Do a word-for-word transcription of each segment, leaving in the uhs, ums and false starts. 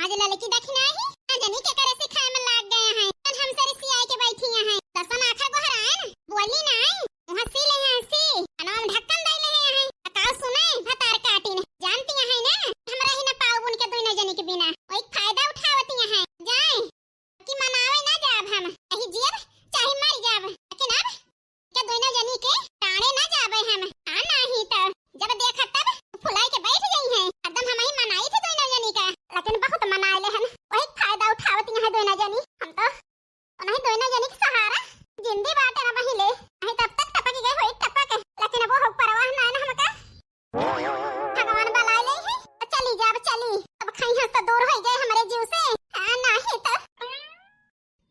आज ललकी दखिनाही, ना जनी के करे सिखाए में लाग गए हैं। कल हमसे रिसियाए के बैठी हैं। दसन आखा गोहराए न, बोली नाई। वहाँ सी ले हैं सी, अनवा में ढक्कन दे ले हैं। अकाव सुने, भतार काटी न। जानती हैं ना, हमरा ही ना पाव उनके दुइनो जनी के बिना। वही फायदा उठावती हैं। जाए, कि मनावे ना जाब हम। यही जियब, चाहे मर जाब। लेकिन अब के दुइनो जनी के टाणे ना जाबे हम। हाँ, नाही त जब देखा तब फुलाई के बैठ गई हैं। हरदम हम ही मनाई थे दुइनो जनी का, लेकिन बहुत मनाए ले हन। वही फायदा उठावती हैं दुइनो जनी। हम तो उन्हीं दुइनो जनी के सहारा जिंदी बाटे ना बहिले। नहीं तब तक टपक गए होई टपक, लेकिन अब वो परवाह ना है ना हमका। भगवान बलाए ले हैं, चली जाब चली। अब खइहस तो दूर होई गए हमरे जीव से। हाँ, नाही त।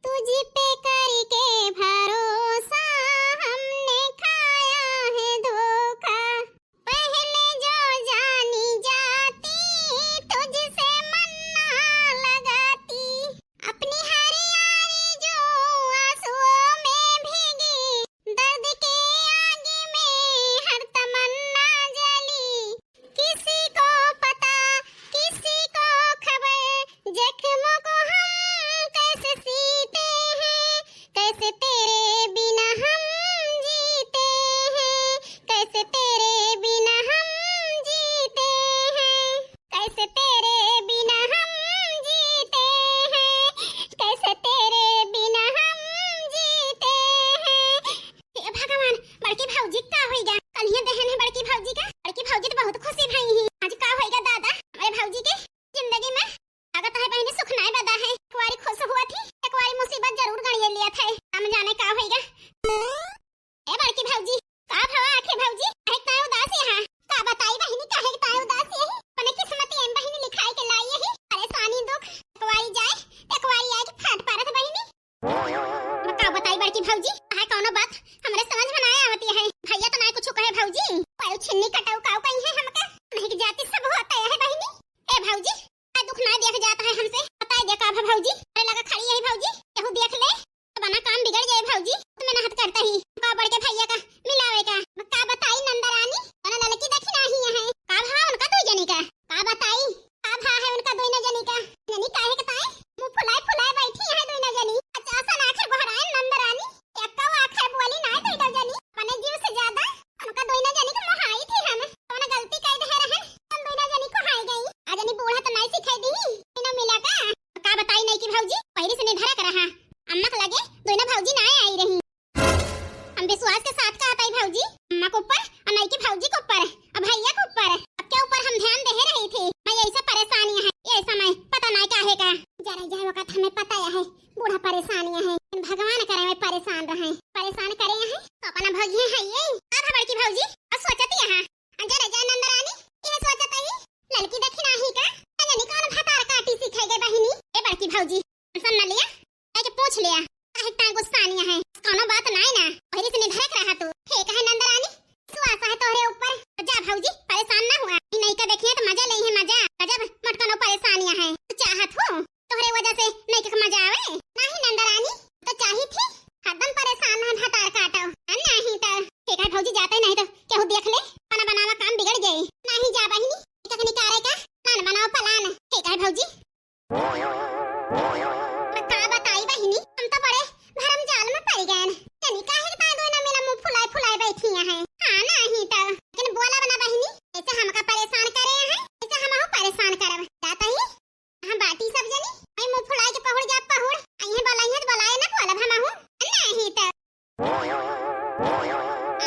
तुझ पे करके भरोसा हमने खाया है धोखा। पहले जो जानी जाती तुझसे मन्ना लगाती। अपनी हर आरज़ू आंसुओं में भीगी, दर्द के आग में हर तमन्ना जली। किसी को पता, किसी को खबर, जख्मों को हम कैसे सीते हैं, कैसे तेरे बिना हम जीते हैं, कैसे तेरे बिना हम जीते हैं, कैसे तेरे बिना हम जीते हैं, कैसे तेरे बिना हम जीते हैं। हे भगवान, बड़की भौजी का होइगा? कलिया देहन है बड़की भौजी का। बड़की भौजी तो बहुत खुशी भई ही। आज का होइगा दादा, हमरे भौजी के जिंदगी में लागत है बहिनी सुख नाय बदा है। एक बारी खुश हुआ थी, एक बारी मुसीबत जरूर गणिए लिया था। हम जाने का होइगा। ए बड़की भौजी, का भवा आखे भौजी? काहे ताय उदास यहाँ? का बताई बहिनी, काहे ताय उदास यही? अपने किस्मत एम बहिनी लिखाई के लाई यही। परेशानी दुख, एक बारी जाए, एक बारी आए कि फाट परत बहिनी। मैं का बताई बड़की भौजी, काहे कौनो बात हमरे समझ में ना आवती है। भैया तो ना कुछ कहे भौजी, पर छिन्नी कटाऊ काऊ कहीं है हमका, नहीं कि जाति सब होता है बहिनी। ए भौजी, का दुख ना देख जाता है हमसे, बताई दे का भा भौजी। अरे लगा खड़ी है भौजी, केहू देख ले तो बना काम बिगड़ जाए भौजी। तुम्हें नहत करता ही का बड़के भैया का मिलावे का। मैं का बताई नंदरानी, अरे ललकी दखिनाही है। का भा उनका दो जने का, का बताई, का भा है उनका दोनों जनी का। जनी काहे के ताए मुंह फुलाए फुलाए बैठी है दोनों जनी। अच्छा सन आखिर गोहराए नंदरानी, एक्का आखिर बोली ना दोनों जनी। अपने जीव से ज्यादा उनका दोनों जनी के मोहाई थी हम। कौन गलती कर दे रहे, हम दोनों जनी को हाई गई। आ जनी बूढ़ा तो नहीं सिखाई दी, तीनों मिला का। का बताई नहीं कि भौजी, पहले से निर्धरक रहा। अम्मा के लगे दोनों भौजी ना आई रही। हम विश्वास के साथ कहत हई भौजी, अम्मा के ऊपर, और नई की भौजी के ऊपर, और भैया के ऊपर, सबके ऊपर हम ध्यान दे रही थी। मैं यही से परेशान है, ये समय पता नहीं काहे का। जरा यह वक्त हमें पता है, बूढ़ा परेशान है, भगवान करे में परेशान रहे, परेशान करे हैं, तो अपना भौजी है ये। अब बड़की भौजी, अब सोचती है, जरा जय नंदरानी, ये सोचत ही, ललकी दखिनाही का, जानी कौन भतार काटी सीखे गए बहिनी। ए बड़की भौजी, सुन न लिया, कह के पूछ लिया, काहे इतना गुस्सा नहीं है? कौनो बात नहीं ना, पहले से निर्धरक रहा तू। हे कहे नंदरानी, सुआसा है तोहरे ऊपर। जा भौजी, परेशान ना हुआ, ई नई का देखिए तो मजा ले है मजा। गजब मटकनो परेशानियां है, तू चाहत हो तोहरे वजह से नई के मजा आवे? नहीं नंदरानी, तो चाही थी, हरदम परेशान है भतार काटो। आ, नहीं तो के कहे भौजी जाते नहीं तो केहू देख ले, बना बनावा काम बिगड़ जाए। नहीं जा बहिनी, कखनी करे का प्लान बनाओ प्लान। के कहे भौजी, मैं का बताई बहिनी, हम तो बड़े भरम जाल में पड़ गए। तनी काहे के ताए दोनों मिला मुंह फुलाए फुलाए बैठी हैं। हाँ, नहीं तो। लेकिन बोला बना बहिनी, ऐसे हमका परेशान करे हैं, ऐसे हमहू परेशान करब। जाता ही हम बाटी सब जनी, आई मुंह फुलाए के पहुड़ जा पहुड़। आई है बोलाई है तो बोलाए ना बोलब हमहू। नहीं तो।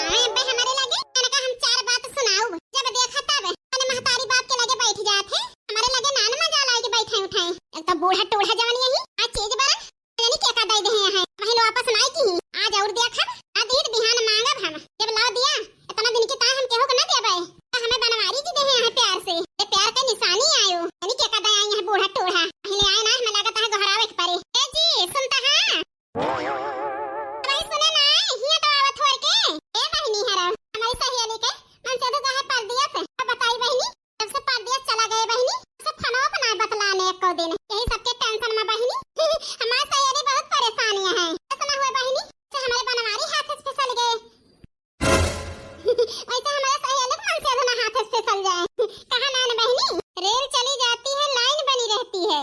आए अबे हमरे लगे, इनका हम चार बात सुनाऊ। जब देखा तब अपने महतारी बाप के लगे बैठ जात है। हमरे लगे नान मजा लाए के बैठे उठे। एक तो बूढ़ा टूढ़ा जवानी यही, आज चीज बड़ा, यानी क्या का दे दे हैं। वही लो वापस नाई की, आज और देखब, आ दीद बिहान मांगब हम। जब लाओ दिया, इतना दिन की ताए हम केहू को ना देबे। तो हमें बनवारी जी दे हैं प्यार से, ये प्यार का निशानी आयो। यानी क्या का दे आई है बूढ़ा टूढ़ा। पहले आए ना, हमें लागत है गोहरावे के परे। ए जी, सुनता है? भाई सुने ना, हिया तो आवत होर के। ए बहिनी हरा, हमारी सहेली के मन से तो कहे परदेस। अब बताई बहिनी, जब से परदेस चला गए बहिनी, से फोनवा पर ना बतलाने एको दिन। यही सबके टेंशन में बहिनी, हमारी सहेली बहुत परेशान है। ऐसा ना हुए बहिनी, से हमारे बनवारी हाथ से फिसल गए। वैसे हमारे सहेली के मन से ना हाथ से फिसल जाए। कहा ना ना बहिनी, रेल चली जाती है, लाइन बनी रहती है।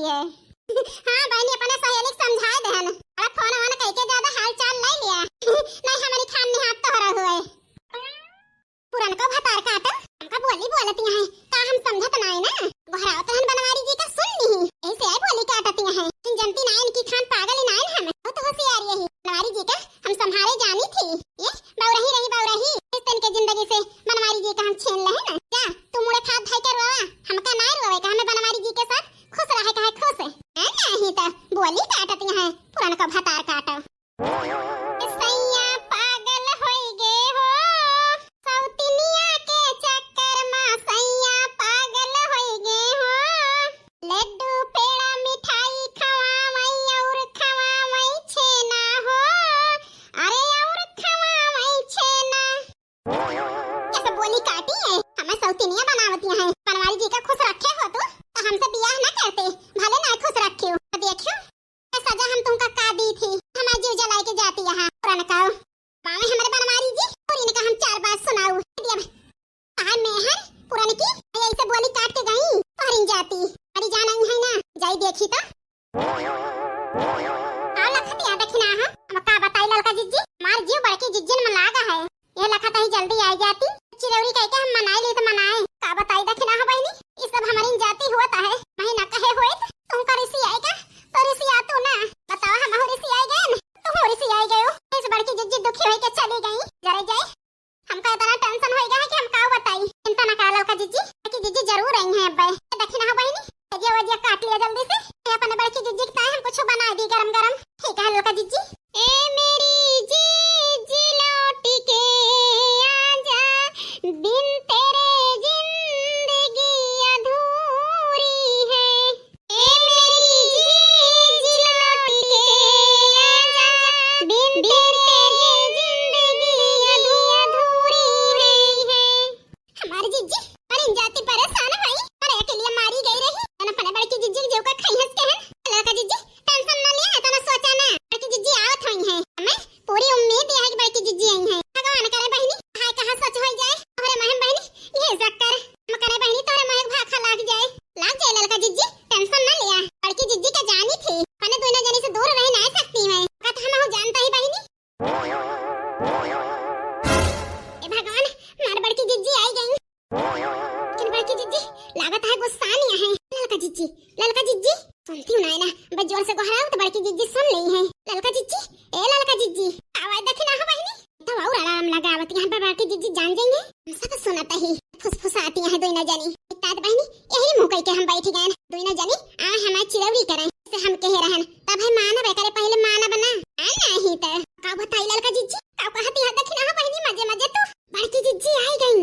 है। हाँ बहिनी, अपने सहेली के समझाए देहन। अरे फोन वोन कइके ज्यादा हाल चाल नहीं लिया। नहीं हमरी खान निहात तोहरा हुए। पुरनको भतार काटो, हमका बोली बोलती हैं, का हम समझत नाई ना? गोहरावत रहन बनवारी जी का सुन ली, यही से आई बोली काटती हैं। तुम जनती ना इनकी खान पागल ही ना है, हम बहुत होशियार यही। बनवारी जी का हम संभाले जानी थी। ये बौरही रही बौरही, इस तन के जिंदगी से बनवारी जी का हम छीन ले ना। जा तू मुड़े फात भाई के रोवा, हमका ना रोवे का, हमें बनवारी जी के साथ खुश रहे का है, खुश है। हाँ, नहीं तो बोली काटती हैं, पुरनको भतार काटो। सैया पागल होई गे हो, सौतिनिया के चक्कर मा सैया पागल होई गे हो। लड्डू पेड़ा मिठाई खवावई और खवावई छेना हो। अरे और खवावई छेना। कैसे बोली काटी है, हमें सौतिनिया बनावती हैं। बनवारी जी का खुश रखे हो तू, तो हमसे बियाह ना करते, भले ना खुश रखे हो। तो देखियो, सजा हम तुमका का दी थी, हमार जीव जलाए के जाती यहाँ पुरनका। पावे हमारे बनवारी जी, और इनका हम चार बात सुनाऊ। दिया कहा मेहर पुरनकी, ऐसे बोली काट के गई, तोहरी जाती, हमारी जान आई है ना, जाई देखी तो। आओ लखतिया देखी ना हो, हम का बताई ललका जिज्जी, हमार जीव बड़की जिज्जिन में लागा है। ये लखत ही जल्दी आई जाती, चिरौरी कह के हम मनाई ली तो मनाए। का बताई देखी ना हो बहिनी, ई सब हमारी जाति होत है। महीना कहे होइत, तुमका रिसी आएगा, तो रिसी आ तू ना। बताओ, हम रिसी आई गए न, तुम रिसी आई गए हो। इस बड़की जिज्जी दुखी होई के चली गई, जरे जाए। हमका इतना टेंशन होई गया है कि हम का बताई। चिंता ना करा ललका जिज्जी, कि जिज्जी जरूर आई हैं अब्बे। देखी ना हो बहिनी, भजिया वजिया काट लिया जल्दी से। ये अपने बड़की जिज्जी के ताए हम कुछ बना दी गरम गरम। ठीक है ललका जिज्जी। ए मेरी जीजी लौट के आजा, बिन तेरे जिंदगी अधूरी है। ए मेरी जीजी लौट के आजा, बिन तेरे जिंदगी अधूरी है। हमारी जिज्जी, अरे जाति परेशान भाई, अरे अकेलिया मारी गई रही, तन अपने बड़की जिज्जी के जीव का खाई हंस के है। ललका जिज्जी, टेंशन ना लिया, इतना सोचा ना, बड़की जिज्जी आवत हुई है, हमें पूरी उम्मीद है कि बड़की जिज्जी आई है। भगवान करे बहिनी, हाय कहाँ सच हो जाए, तोहरे महम बहिनी, ये चक्कर, हम करे बहिनी तोहरे महक भाखा लाग जाए, लाग जाए ललका जिज्जी, टेंशन ना लिया, बड़की जिज्जी का जानी थी, अपने दोनों जनी से दूर रह ना सकती मैं, का तो हम जानता ही बहिनी। ए भगवान, हमार बड़की जिज्जी आई गई। लेकिन बड़की जिज्जी, लागत है गुस्सा नहीं है। ललका जिज्जी, ललका जिज्जी, सुनती हूँ ना, ना, बस जोर से गोहराओ तो बड़की जिज्जी सुन ली है। ललका जिज्जी, ए ललका जिज्जी, आवाज देखी ना हो बहिनी। तो और अलार्म लगावत यहाँ पर बड़की जिज्जी जान जाएंगे। हम सब सुनत ही फुसफुसाती हैं दोनों जनी। इत्तात बहिनी, यही मुँह कह के हम बैठ गए दोनों जनी। आ हमार चिरौरी करें, से हम कहे रहन, तब है मानब, एकरे पहले मानब ना। आ नहीं तो का बताई ललका जिज्जी, का कहती है, देखी ना हो बहिनी, मजे मजे तू। बड़की जिज्जी आई गई।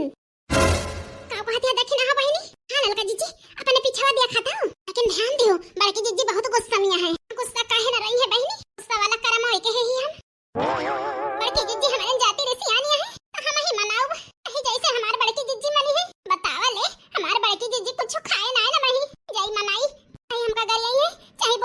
का कहती है, देखी ना हो बहिनी। हाँ ललका जिज्जी, अपने पीछे देखा था, लेकिन ध्यान दियो, बड़की जिज्जी बहुत गुस्सा में है। गुस्सा काहे ना रही है बहिनी, गुस्सा वाला करम होए के है ही हम। बड़की जिज्जी हमारे जाति रे सियानी है, तो हम ही मनाउब। यही जैसे हमार बड़की जिज्जी मनी है, बतावा ले, हमार बड़की जिज्जी कुछ खाए ना है ना मही, जाई मनाई। भाई हमका घर यही है, चाहे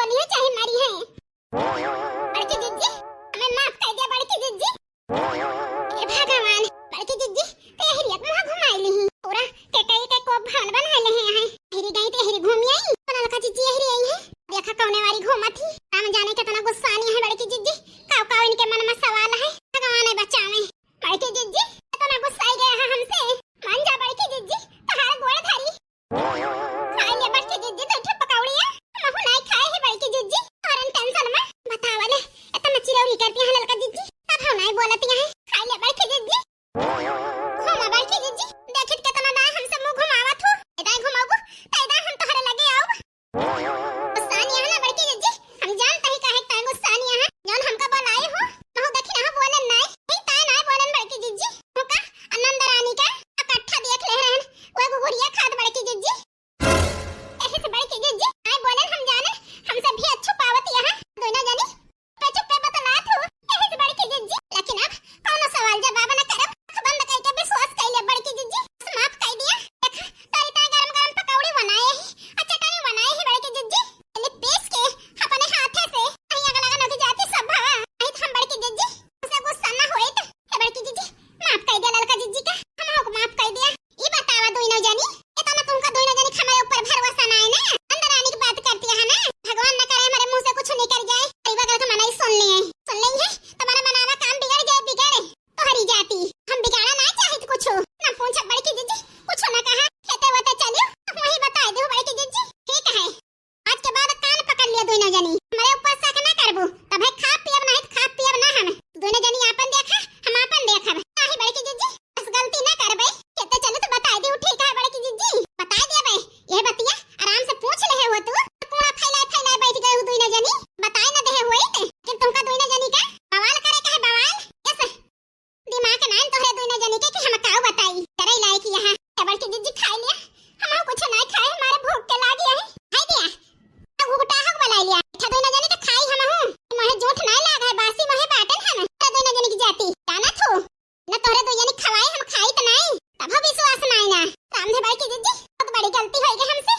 बड़ी गलती होइ गई हमसे।